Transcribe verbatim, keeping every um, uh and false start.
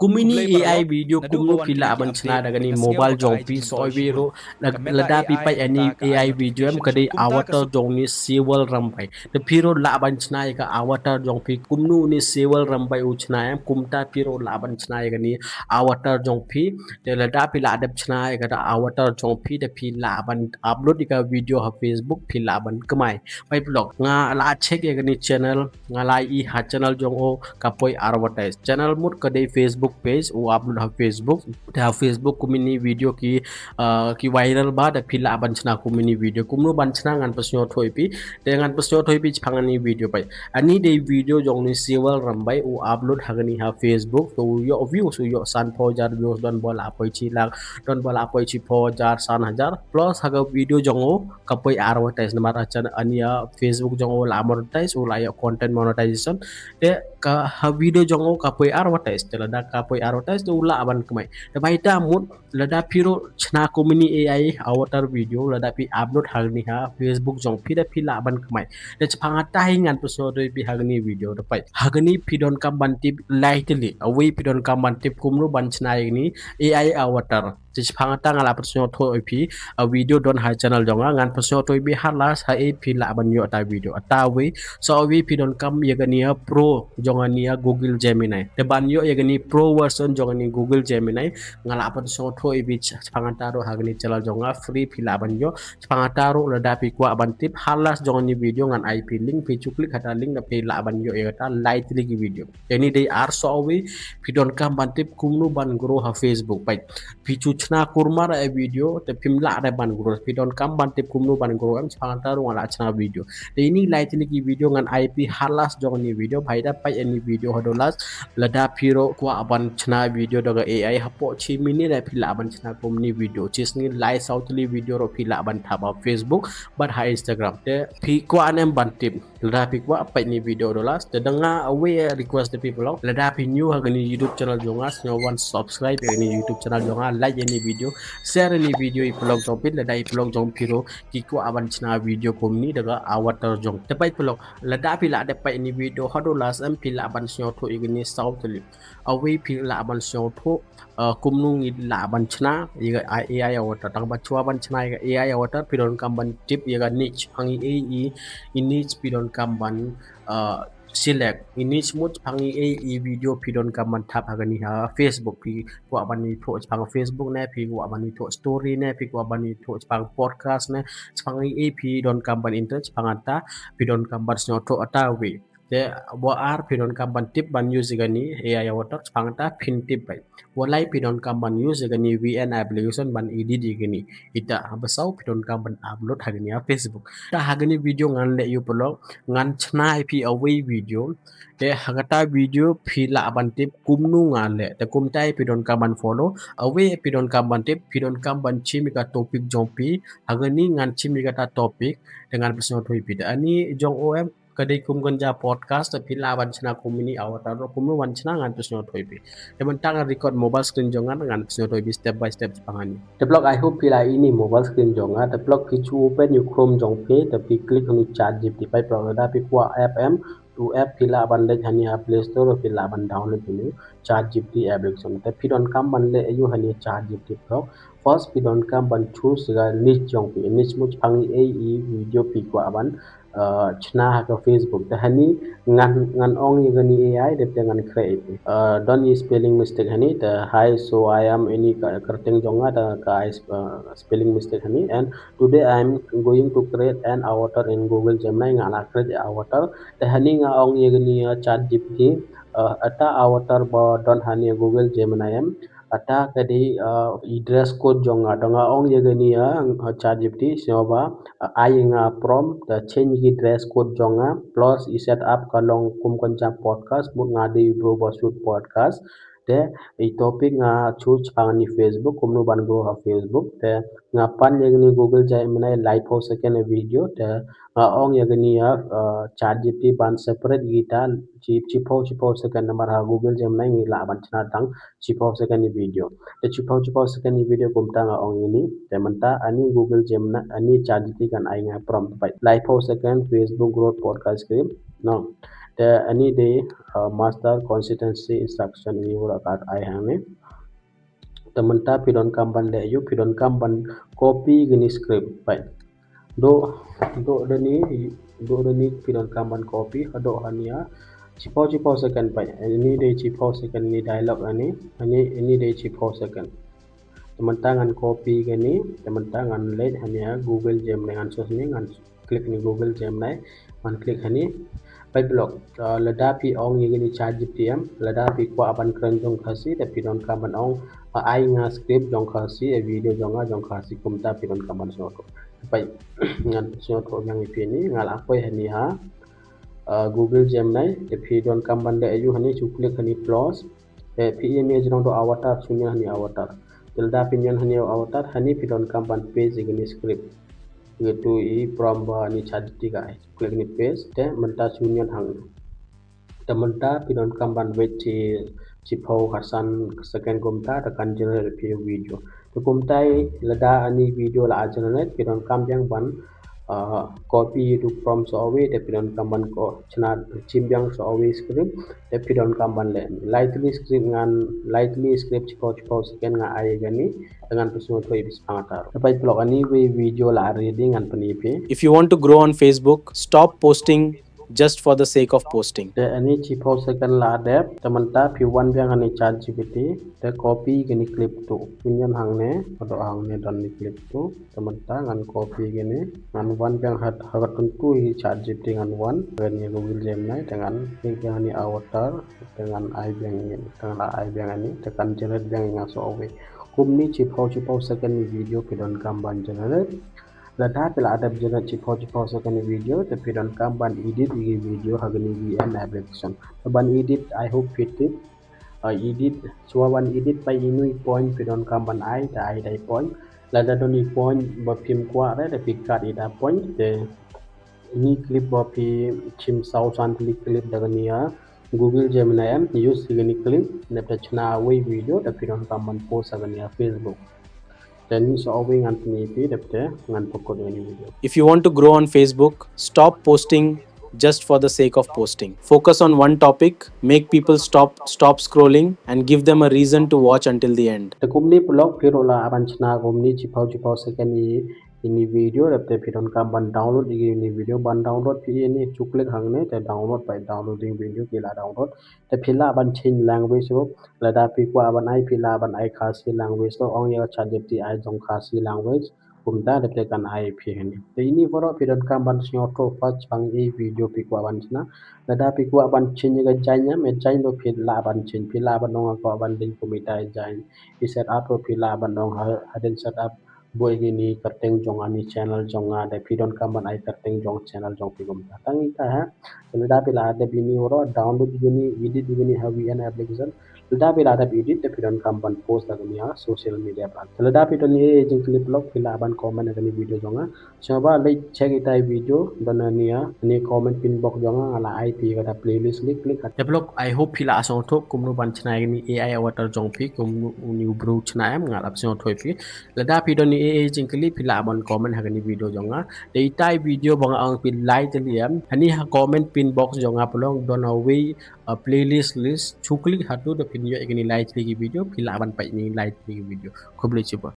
Kumne A I video kumno phi lah ban chna da kani mobile jong phi. Sa oi video ruh lada phi peit ani A I video em ka dei avatar jong ni Sewal Rymbai. Te phi ruh lah ban chna ïa ka avatar jong phi kumno ni Sewal Rymbai u chna em, kumta phi ruh lah ban chna ïa kani avatar jong phi. Te lada phi lah dep chna ïa ka avatar jong phi te phi lah ban upload ïa ka video ha Facebook, phi lah ban kmai. Peit paralok, nga la check ïa kani channel, nga la ïohi ha channel jong u ka poi advertise. Channel mut ka dei Facebook page, u upload ha Facebook. Te ha Facebook kumne video ki, uh, ki viral bha, te phi lah ban chna kumne video. Kumno ban chna ngan pynsngewthuh ïa phi. Te ngan pynsngewthuh ïa phi shaphang kani video peit. Ani dei video jong ni Sewal Rymbai u upload ha kani ha Facebook. Te u ïoh views, u ïoh sanphew hajar views, don ba la poi shi lak, don ba la poi shiphew hajar, san hajar. Plus ha ka video jong u ka poi advertise namar ha channel ani ïa Facebook jong u la monetize, u la ïoh content monetization. Te ka ha video jong u ka poi advertise, te lada ka poi advertise te u lah ban kmai. Te peit ta mut lada phi ruh chna kumne A I avatar video, lada phi upload ha kani ha Facebook jong phi te phi lah ban kmai. Te shaphang kata hi ngan pynsngewthuh ïa phi ha kani video. Te peit, ha kani phi donkam ban tip lai tylli. Awei phi donkam ban tip kumno ban chna ïa kani A I avatar. Te shaphang kata nga la pynsngewthuh ïa phi, a video don ha channel jong nga, ngan pynsngewthuh ïa phi ha last ha ei phi lah ban ïoh ta video. Kata wei, sa wei phi donkam ïa kani ïa pro jong kani ïa Google Gemini. Te ban ïoh ïa kani pro version jong kani Google Gemini, nga la pynsngewthuh ïa phi shaphang kata ruh ha kani channel jong nga, free phi lah ban ïoh. Shaphang kata ruh lada phi kwah ban tip ha last jong kani video ngan ai phi link, phi shu click ha kata link te phi lah ban ïoh ïa kata lai tylli ki video. Te ini dei ar, sa wei phi donkam ban tip kumno ban grow ha Facebook. Peit, phi shu chna kulmar ïa video te phim lah re ban grow. Phi donkam ban tip kumno ban grow em, shaphang kata ruh nga la chna video. Te ini lai tylli ki video ngan ai phi ha last jong kani video. Peit ta, peit ini video haduh last. Lada phi ruh kwah ban chna video da ka A I hapoh shi minit te phi lah ban chna kumne video. Shi sngi lai saw tylli video ruh phi lah ban thap ha Facebook bad ha Instagram. Te phi kwah ne em ban tip? Lada phi kwah, peit ini video haduh last. Te da nga awei request ïa phi paralok, lada phi new ha kani YouTube channel jong nga, sngewbha ban subscribe ïa kani YouTube channel jong nga, like ïa kani video, share ïa kani video ïa paralok jong phi, lada ïa paralok jong phi ruh ki kwah ban chna video kumne da ka avatar jong. Te peit paralok, lada phi lah dep peit ini video haduh last em, phi lah ban sngewthuh ïa kani saw tylli. Awei phi lah ban sngewthuh, uh, kumno ngi lah ban chna ïa ka A I avatar. Tang ba shuwa ban chna ïa ka A I avatar phi donkam ban tip ïa ka niche. Shaphang i A I, i niche phi donkam ban, uh, select. I niche mut shaphang i A I video phi donkam ban thap ha kani ha Facebook. Phi kwah ban ïathuh shaphang Facebook ne, phi kwah ban ïathuh story ne, phi kwah ban ïathuh shaphang podcast ne, shaphang i A I phi donkam ban interest shaphang kata, phi donkam ban sngewthuh kata wei. Te ba ar phi donkam ban tip ban use ïa kani A I avatar, shaphang kata phin tip bha. Ba lai phi donkam ban use ïa kani V N application ban edit ïa kani. Ita ba saw phi donkam ban upload ha kani ha Facebook. Te ha kani video ngan leh ïa u paralok, ngan chna ïa phi awei video. Te ha kata video phi lah ban tip kumno nga leh. Te kumta phi donkam ban follow. Awei phi donkam ban tip, phi donkam ban shim ïa ka topic jong phi. Ha kani ngan shim ïa kata topic. Te ngan pynsngewthuh ïa phi. Te ani jong u em ka dei Kumkynja podcast, te phi lah ban chna kumne avatar ruh, kumno ban chna ngan pynsngewthuh ïa phi. Te mynta ngan record mobile screen jong nga, ngan pynsngewthuh ïa phi step by step shaphang kane. Te paralok, I hope phi la ïohi mobile screen jong nga. Te paralok, phi shu open ïa u Chrome jong phi, te phi click ha u ChatGPT. Peit paralok, lada phi kwah app em, u app phi lah ban leit hangne ha Play Store, phi lah ban download hangne ChatGPT application. Te phi donkam ban leh aïu hangne ChatGPT paralok? First phi donkam ban choose ïa ka niche jong phi. Niche mut shaphang i A I video phi kwah ban, uh, chna ha ka Facebook. Te hangne ngan, ngan ong ïa kani A I, dep te ngan khreh ïa phi. Uh, don i spelling mistake hangne, te hi, so I am, ini ka kyrteng jong nga, te ka, uh, spelling mistake hangne. And today I am going to create an avatar in Google Gemini, nga la create avatar. Te hangne nga ong ïa kani, uh, ChatGPT, uh, ata avatar ba don hangne Google Gemini em, ata ka dei, uh, i dress code jong nga. Te nga ong ïa kani, uh, ChatGPT, sngewbha, uh, ai nga prompt, te change ïa ki dress code jong nga, plus i setup ka long Kumkynja podcast, mut nga dei bro ba shoot podcast. Te i topic nga choose shaphang kani Facebook, kumno ban grow ha Facebook. Te nga pan ïa kani Google Gemini laiphew second ïa video, te nga ong ïa kani ïa, uh, ChatGPT ban separate kita shi, shiphew, shiphew second namar ha Google Gemini ngi lah ban chna tang shiphew second ïa video. Te shiphew, shiphew second ïa video kumta nga ong ïa kani. Te mynta ani Google Gemini, ani ChatGPT kan ai nga prompt, peit. Laiphew second Facebook growth podcast script. No. Te ani dei, uh, master consistency instruction, ini u la kat ai hangne. Te mynta phi donkam ban leh ïa u, phi donkam ban copy kane script, peit. Doh, doh da ni, doh da ni phi donkam ban copy, haduh hane ha shiphew, shiphew second, peit. Ini dei shiphew second ni dialogue ani, ani, ini dei shiphew second. Te mynta ngan copy kane, te mynta ngan leit hane ha Google Gemini, ngan shu sini, ngan click ni Google Gemini, ngan click hani. Peit paralok, uh, lada phi ong ïa kane ChatGPT em, lada phi kwah ban kren jong Khasi, te phi donkam ban ong, uh, ai nga script jong Khasi, eh, video jong nga jong Khasi, kumta phi donkam ban sngewthuh. Peit, ngan sngewthuh biang ïa phi ni, nga la poi hani ha, uh, Google Gemini, te phi donkam ban leh ïa u hani, shu click hani plus. Te phi ïa mih jrong doh avatar, shu ñion hani avatar. Te lada phi ñion hani avatar, hani phi donkam ban paste ïa kane script. Ïa tu i prompt ba ni ChatGPT ka ai. Click ni paste, te mynta shu ñion hangne. Te mynta phi donkam ban wait shi, shiphew khatsan second kumta, te kan generate phi video. Te kumta i lada ani video la generate, phi donkam biang ban, uh, copy ïa tu prompt sa uwei, te phi donkam ban ko chna chim biang sa uwei script, te phi donkam ban leh. Lightly script ngan, lightly script shiphew, shiphew second nga ai kane, te ngan pynsngewthuh ïa phi shaphang tar. Te peit paralok, ani wei video la ready, ngan pyni ïa phi. If you want to grow on Facebook, stop posting just for the sake of posting. Te ani shiphew second la dep, te mynta phi wan biang hani ChatGPT, te copy kane clip tu. Phin ñion hangne, haduh hangne don ni clip tu. Te mynta ngan copy kane, ngan wan biang ha, ha katto katne ChatGPT ngan wan, ngan ïa Google Gemini, te ngan click biang hani avatar, te ngan ai biang ïa, te ngan ai biang ani, te kan generate biang ïa nga sa uwei. Kumne shiphew, shiphew second ni video phi donkam ban generate. Lada phi la dep generate shiphew, shiphew second ni video, te phi donkam ban edit ïa ki video ha kane VN application. Te ban edit, I hope phi tip, uh, edit, shuwa ban edit, peit ino i point phi donkam ban ai, te ai da i point. Lada don i point ba phim kwah re, te phi kat ïa da point, te ini clip ba phi chim saw san tylli clip da kane ha Google Gemini em, use ïa kane clip, nep te chna uwei video, te phi donkam ban post ha kane ha Facebook. Te ni sa uwei ngan pyni ïa phi, dep te ngan pynkut ïa kane video. If you want to grow on Facebook, stop posting just for the sake of posting. Focus on one topic, make people stop, stop scrolling, and give them a reason to watch until the end. Te kumne paralok phi ruh lah ban chna kumne shiphew, shiphew second i, ini video, dep te phi donkam ban download ïa ini video, ban download phi ini, shu click hangne, te download, peit downloading video, phi la download. Te phi lah ban change language ruh, lada phi kwah ban ai, phi lah ban ai Khasi language ruh, ong ïa ChatGPT ai jong Khasi language. Kumta dep te kan ai phi hani. Te ini baroh phi donkam ban sngewthuh pat shaphang i video phi kwah ban chna. Lada phi kwah ban change ïa ka jaiñ em, ïa jaiñ ruh phi lah ban change, phi lah ban ong nga kwah ban dei kum ita i jaiñ. I setup ruh phi lah ban ong ha, hadien setup buh ïa kine kyrteng jong nga, ni channel jong nga, da phi donkam ban ai kyrteng jong channel jong phi kumta. Tang ita ha. Te lada phi la dep ini baroh, download ïa kine, edit ïa kine ha VN application. Lada phi la dep edit, te phi donkam ban post ha kane ha social media platform. Te lada phi don ei ei jingkylli paralok, phi lah ban comment ha kane video jong nga. Sngewbha leit check ita i video, don ha kane ha, kane comment pin box jong nga, nga la ai phi kata playlist link, click. Te paralok, I hope phi la sngewthuh kumno ban chna ïa kane AI avatar jong phi, kumno une u briew u chna em, nga la sngewthuh ïa phi. Lada phi don ei ei jingkylli, phi lah ban comment ha kane video jong nga. Te ita i video ba nga ong phi lai tylli em, hani ha comment pin box jong nga paralok, don ha uwei, uh, playlist list, shu click hato da phin ïoh ïa kine lai tylli ki video, phi lah ban peit ïa kine lai tylli ki video. Khublei shibun.